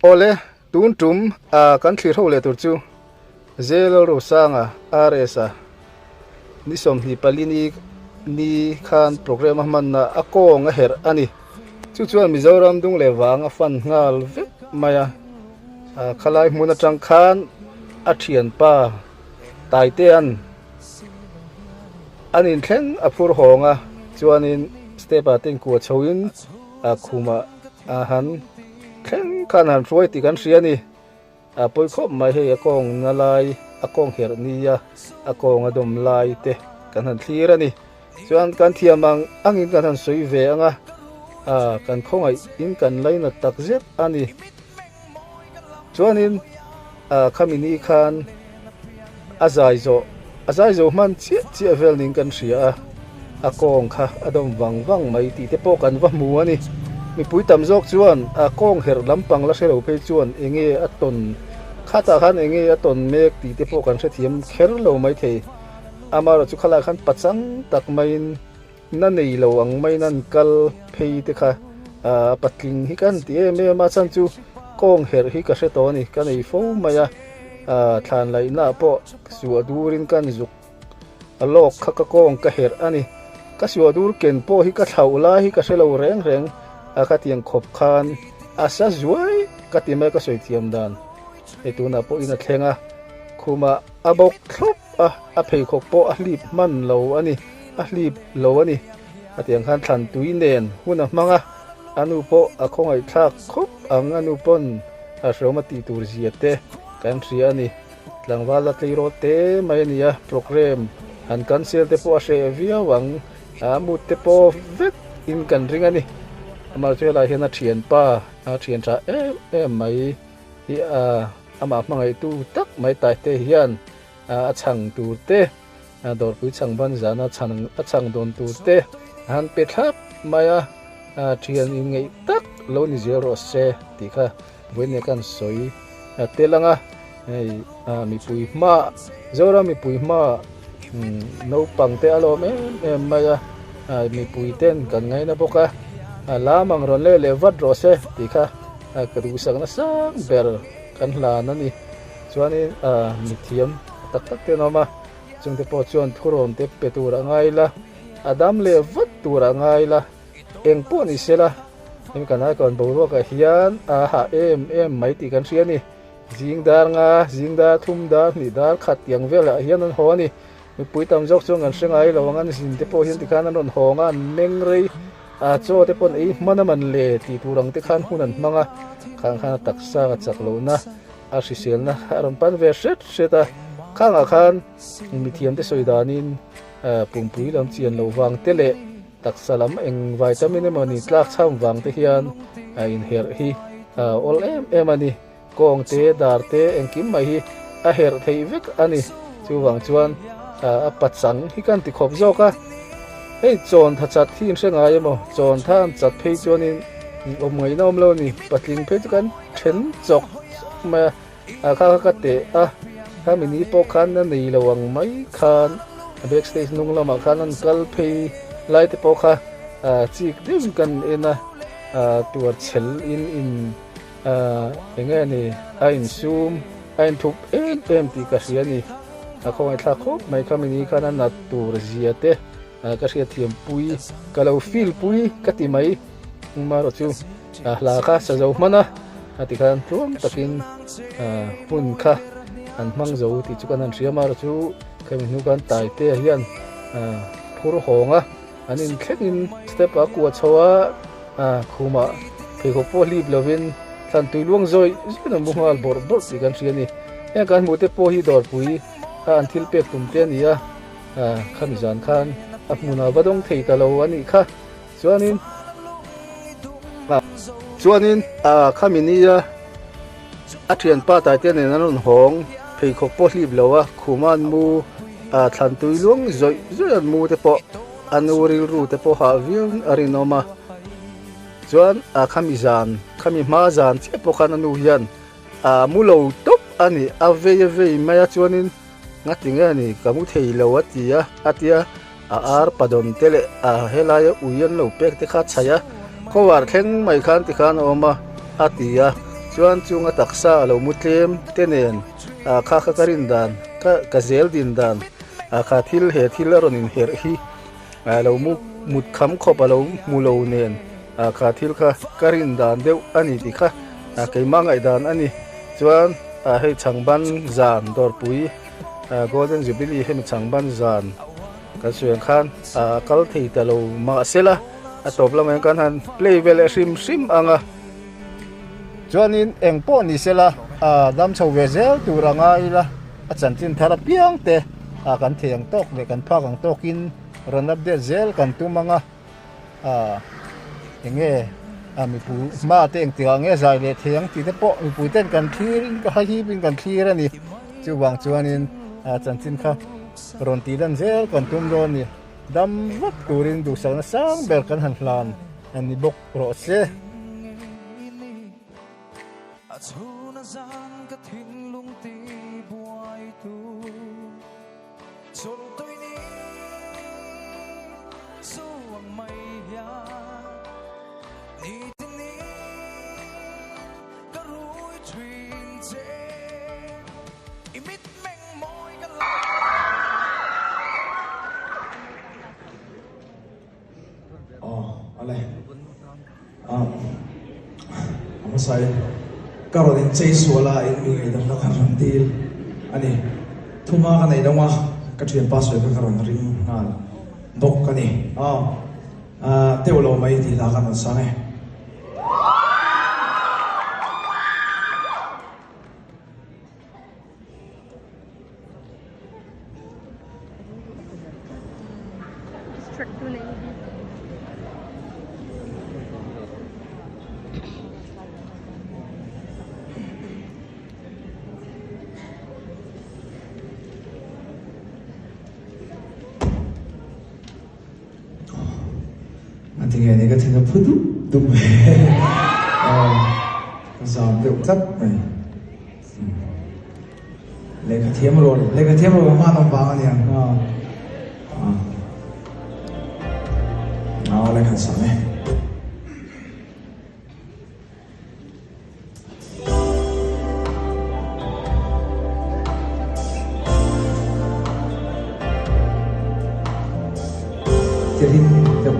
Awle, tun tum a kan thlir ho leh tur chu J Lalrosanga, RS-a, ni 24 ni ni khan programme a hmanna a kawng a herh a ni. Chu chuan Mizoram dung leh vang a fan nghal vek mai a. Khalai hmun atang khan a thianpa Taitea'n an inthleng a phur hawng a, chuanin step ah te inkuah chhoin a khumah a han thleng khan han hruai tih kan hria a ni. A pawi khawp mai hei a kawng na lai a kawng herh nia a kawng a dawm lai te kan han thlir a ni. Chuan kan thiam ang angin kan han sawi ve ang a, kan khawngaih in kan lainat tak zet a ni. Chuanin khami ni khan a zai zawh a zai zo hman chiah chiah vel ning kan hria a, a kawng kha a dawm vang vang mai tih te pawh kan va hmu a ni. Mipui tam zawk chuan a kawng herh lampang la hre lo phei chuan enge a tawn khatah khan enge a tawn mek tih te pawh kan hrethiam kher lo maithei. Amaherawhchu khalai khan pachang tak maiin Na nei lo ang maiin an kal phei te kha a patling hi kan ti em em a chhan chu kawng herh hi ka hre tawh a ni ka nei fo mai a thlan laihna ah pawh suah durin kan zuk a lawk kha ka kawng ka herh a ni ka suah dur ken pawh hi ka thlauh lai hi ka hre lo reng reng a khatiang khawp khan a sa zuai ka ti mai ka sawi thiam dan hei tunah pawh in a thleng a khumah a bawk thlawp a a pheikhawk pawh a hlip hman lo a ni. A hlip lo a ni. A tiang khan thlan tui nen hun a hmang a, a nu pawh a khawngaih thlak khawp ang a nu pawn a hreawm a tih tur zia te kan hria a ni. Tlangval la tleirawl te mai a ni a, programme han cancel te pawh a hreh viau ang, a mood te pawh vek in kan ring a ni. Amaherawhchu helai hian a thianpa a thian tha em em mai hi a amah hmangaihtu tak mai Taite hian a chhang tur te, Dawrpui chhangban zana chhan a chhang dawn tur te a han pe thlap mai a, thian inngeih tak lo ni zel rawh se tih kha vawiin kan sawi tel ang a, hei mipui hma Zoram mipui hma naupang te a lawm em em mai a, mipui ten kan ngaina bawk a, lam ang rawn leh leh vat rawh se tih kha ka duhsak nasa ber kan hlan a ni. Chuanin mithiam tak tak te an awm a, chungte pawh chuan thurawn te pe tur a ngai la, a dam leh vat tur a ngai la, eng pawh ni se la, hemi kan icon boruakah hian a hah em em mai tih kan hria a ni. Zing dar nga, zing dar thum dar hnih dar khat tiang velah hian an haw a ni. Mipui tam zawk chuan kan hre ngai lo ang, an zin te pawh hian tikhan an rawn hawng a, an meng rei a, chaw te pawh an ei hman a man le tih tur ang te khan hun an hmang a, khang khan a taksa a chak lohna. A hriselna a rawn pan ve hret hret a, khangah khan mithiamte sawi danin pumpui lam chian loh vang te leh taksa lam eng vitamin emaw ni tlak chham vang te hian a inherh hi a awl em em a ni. Kawng te, dar te engkim mai hi a herh theih vek a ni. Chuvang chuan a pachang hi kan ti khawp zawk a, hei chawntha chat hi in hre ngai emaw chawntha an chat phei chuanin awm ngaihna awm lo a ni. Patling phei chu kan then chawk chawk mai a, a kha kha ka teh a, khami ni pawh khan a nei lo ang mai khan back stage hnung lamah khan an kal phei lai te pawh kha chik deuhin kan en a, tuar chhel in in eng nge ni a insum a inthup em em tih ka hria a ni, a khawngaihthlak khawp mai khami ni khan a nat tur zia te ka hriatthiam pui ka lo feel pui ka ti mai marawh chu. A hla kha sa zo hman a, a ti khan tluang takin hun kha an hmang zo tih chu kan han hria mar chu khemi hnu khan Taitea hian phur hawng a, an inthlengin step a kuah chho a, khumah pheikhawk pawh hlip lovin thlan tui luang zawih zawih an bu nghal bawrh bawrh tih kan hria a ni. Heng kan hmuh te pawh hi dawrpui a an thil pek tum te a ni a, khami zan khan a hmunah va dawng thei ta lo a nih kha. Chuanin chuanin a khami nia a thianpa Taite nen an rawn hawng pheikhawk pawh hlip lo a, khuma an mu a thlan tui luang zawih zawih an mu te pawh a nu rilru te pawh hah viau a rinawm a. Chuan a khami zan khami hma zan chiah pawh khan a nu hian a mu lo tawp a ni, a vei a vei mai a chuanin ngati nge ni ka mu thei lo a ti a a tia. A ar padawn te leh a helaia ui an lo pek te kha a chhaih a, khawvar thleng mai khan tikhan a awm a, a ti a. Chuan chunga taksa a lo mu tlem te nen ah kha kha ka rin dan ka ka zel din dan ah kha thil he thil a rawn inherh hi ah lo mu mut kham khawp a lo hmu lo nen ah kha thil kha ka rin dan deuh a ni tih kha ah keimah ngaihdan a ni. Chuan ah hei chhangban zan dawrpui ah golden jubilee hemi chhangban zan kan sawi ang khan ah a kal thei ta lo mahsela a tawp lamah hian kan han play ve leh hrim hrim ang a. Chuanin eng pawh ni sela ah dam chho ve zel tur a ngai ila a chanchin thar apiang te ah kan thei ang tawk leh kan phak ang tawkin rawn update zel kan tum ang a ah eng nge ah mipui hma te engtikah nge zai leh thei ang tih te pawh mipui ten kan thlir in ka hip in kan thlir a ni chuvang chuanin ah chanchin kha rawn tih lan zel kan tum dawn a ni dam vak turin duhsakna sang ber kan han hlan a ni bawk. Rawh se. Aw ale a hmasa in ka rawn in chei sual a in mi ngaihdam na ka rawn dil a ni thuma ka neih lo a ka thianpa sawi kha ka rawn ring nghal bawk a ni aw teuh lo mai tih hla ka rawn sang e. A ti nge ni ka thin a phu dup dup mai ka zam deuh tlat mai. Lehkha thiam rual, lehkha thiam rual hma an awm vang a niang. Aw lehkha sam e. Tirin deuh.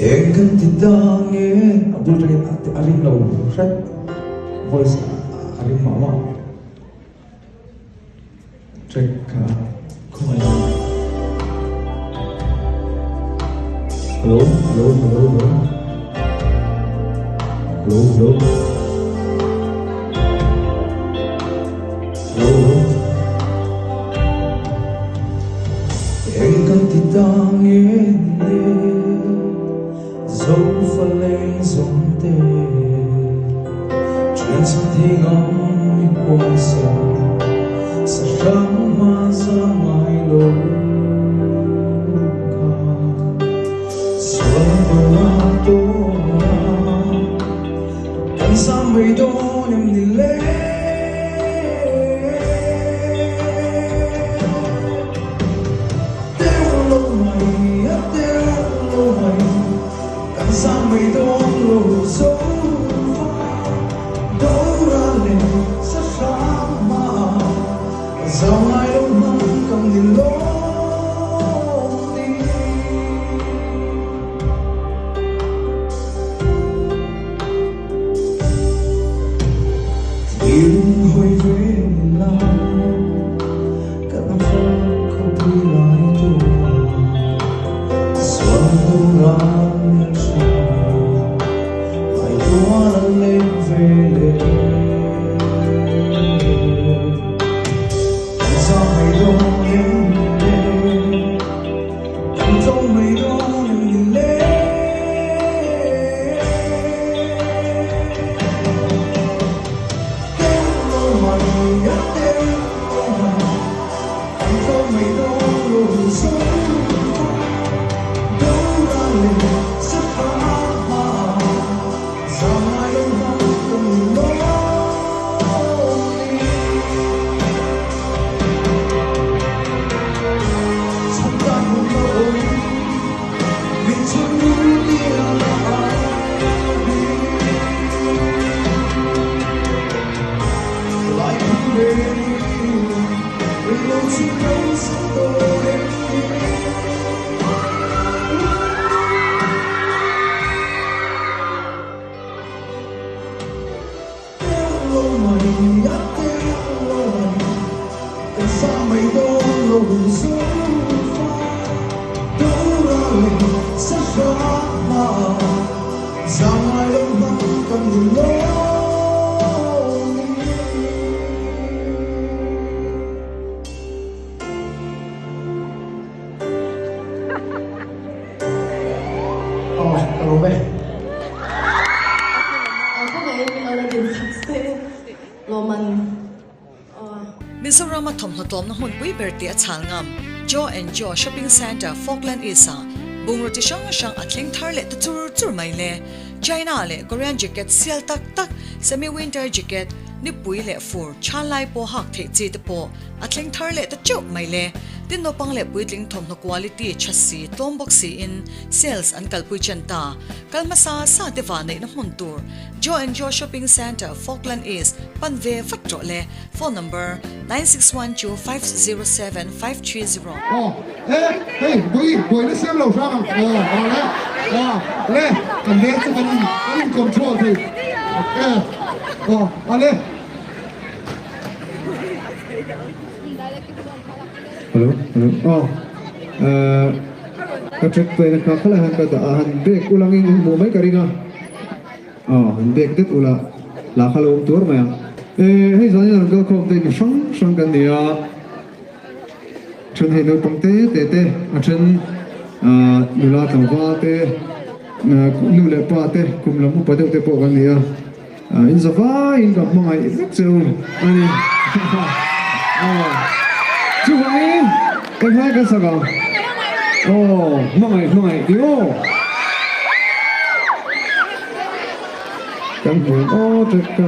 Eng kan ti ta nge a bul tangin a ring lo hret voice a ring mah mah track kha khawngaih in hello hello hello hello hello hello hello hello Eng kan ti ta nge ni le Zo fa leng zawng te Thian chhan thi ngam i huai sen Sa hrang hma za ngai lo kha Sual do a tawn a Kan sam mai dawn em ni le. Teuh lo mai a teuh lo mai Kan sang mai dawn lo zo va Dora leh sa hrang hma Zau ngai lo hmang kam ni lawm ni. Thil hawi ve la Kan fa khawpui lai tura Sual tura lian hring Lai tual an leng ve le Kan za mai dawn em le. Mizoram-a thawmhnaw tlawmna hmunpui ber tih a chhal ngam Joe and Joe Shopping Centre, Falkland East-ah bungraw chi hrang hrang a thleng thar leh ta chur chur mai le. China leh Korean jacket sial tak tak, semi-winter jacket, nipui leh fur chhan lai pawh hak theih chi te pawh a thleng thar leh ta teuh mai le. Tin naupang leh puitling thawmhnaw quality tha si tlawm bawk siin sales an kalpui chen ta. Kal hmasa sa te vah neihna hmun tur Joe and Joe Shopping Centre, Falkland East, pan ve vat rawh le. Phone number, 9612507530. Aw e hei bui buaina siam lo hrang ang aw aw le aw le kan veng chu kan in kan in control thei e aw a le. Hello hello aw eh ka track play na kha khalai han ka dah a han break ulangin in hmuh mai ka ring a. Aw, han bek det ula, lah kha lo awm tuar mai ang. E, hei zanin a rawn kal khawm te mi hrang hrang kan ni a, then hei naupang te te te, a then ah nula tlangval te, nu leh pa te, kum lam upa deuh te pawh kan ni a, ah in za vaiin ka hmangaih vek che u a ni. Aw, chuvangin englai kan sak ang? Aw, hmangaih hmangaih tih aw. Kan hmu aw tep ka.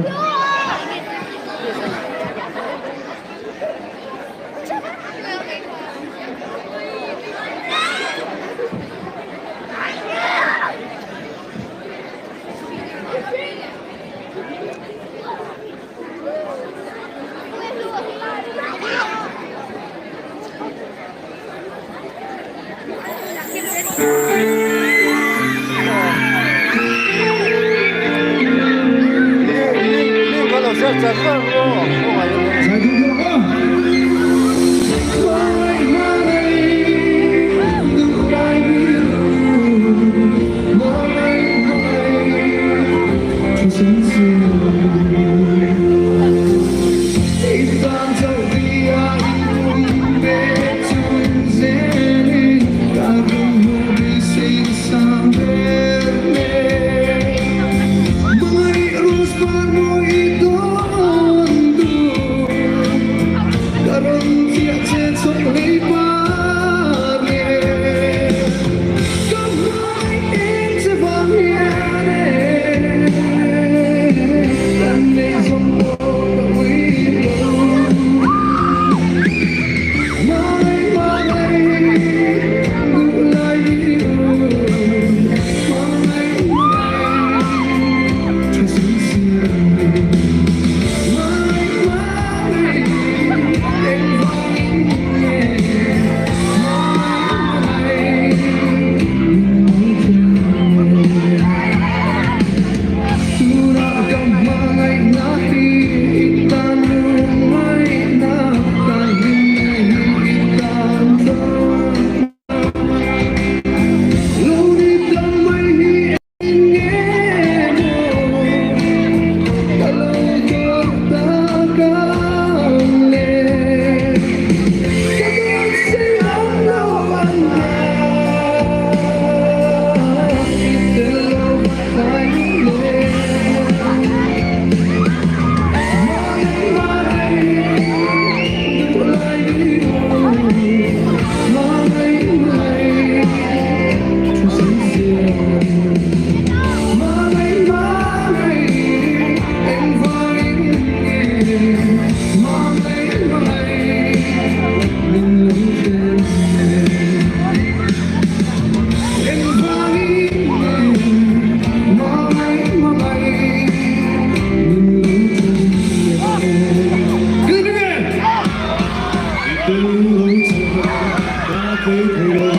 thei thei lo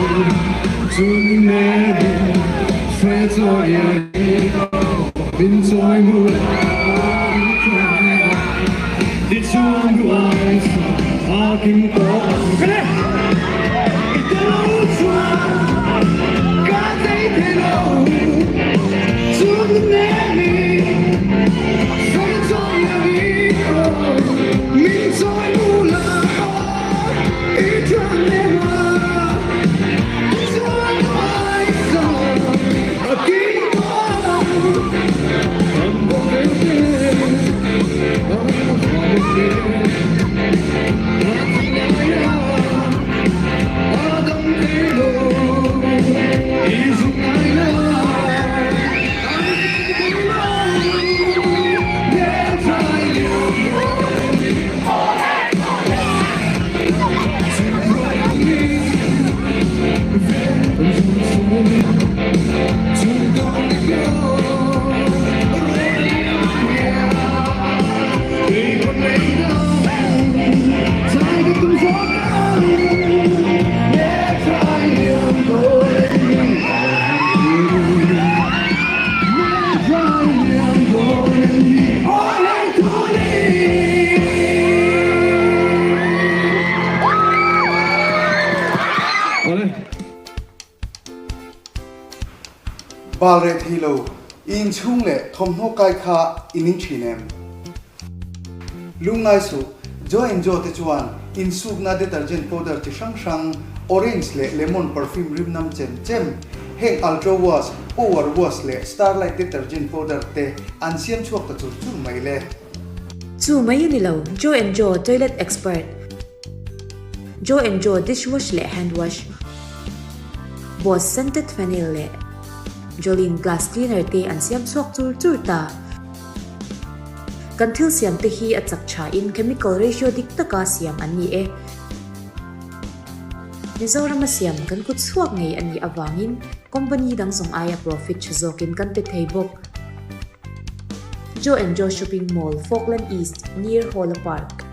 chun nen in fe chawi min chawi mu ti chuan ruai sa a kim tawh ang i tel lo chuan ka thei thei lo chun nen in fe chawi min chawi mu la i chuan nen a ti chuan ruai sa a kim tawh ang an bawk reuh te an bawk te Bal reh thei lo, i inchhung leh thawmhnaw kai kha i ning thin em? Lungngai suh, Joe and Joe te chuan insukna detergent powder chi hrang hrang, orange leh lemon perfume rim nam chem chem, heng Ultra Wash, Power Wash leh Starlight detergent powder te an siam chhuak ta chur chur mai le. Chu mai a ni lo, Joe and Joe toilet expert, Joe and Joe dish wash leh hand wash, Boss scented phenyl leh Jolene glass cleaner te an siam chhuak chur chur ta. Kan thil siam te hi a chak tha in chemical ratio dik taka siam an ni e. Mizorama siam kan kut chhuak ngei a nih avangin company dang zawng aia profit tha zawkin kan pe thei bawk. Joe and Joe Shopping Mall, Falkland East, near Hawla Park.